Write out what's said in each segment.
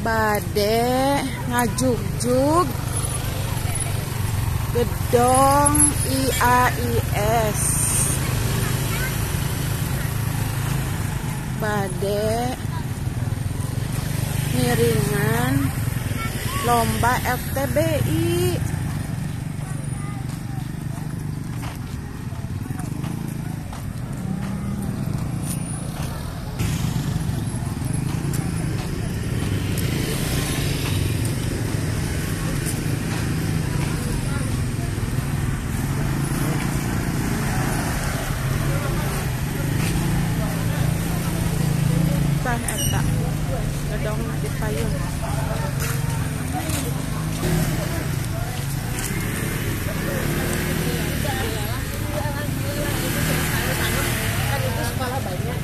Bade ngajugjug gedong IAIS. Bade ngiringan lomba FTBI. Eta gedong di payung. Kan itu sekolah banyak.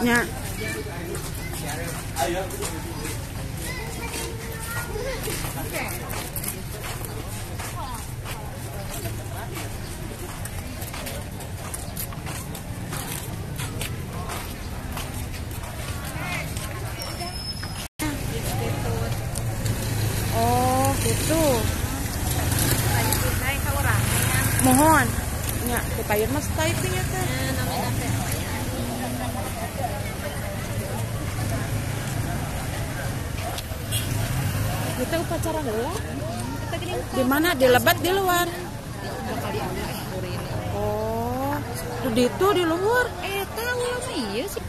Nya. Oh, gitu. Mohon. Nya, payun mas typing ya teh. Kita upacara heula. Di mana? Di lebat di luar. Oh, di itu di luhur. Tahu mah iya sih.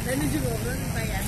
Dan juga lumayan.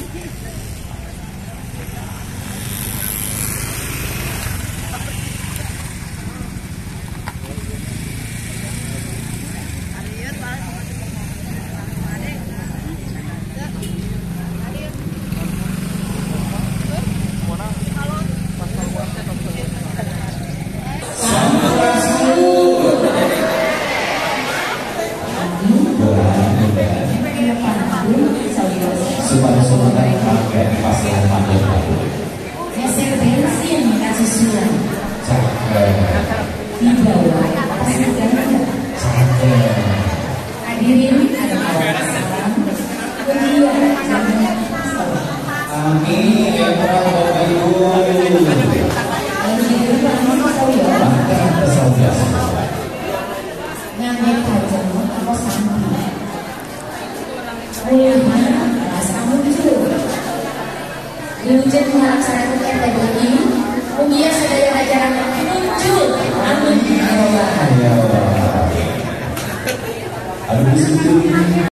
Wilujeng melaksanakan RTBI, mugia sadaya ajaran muncul. Amin ya Allah.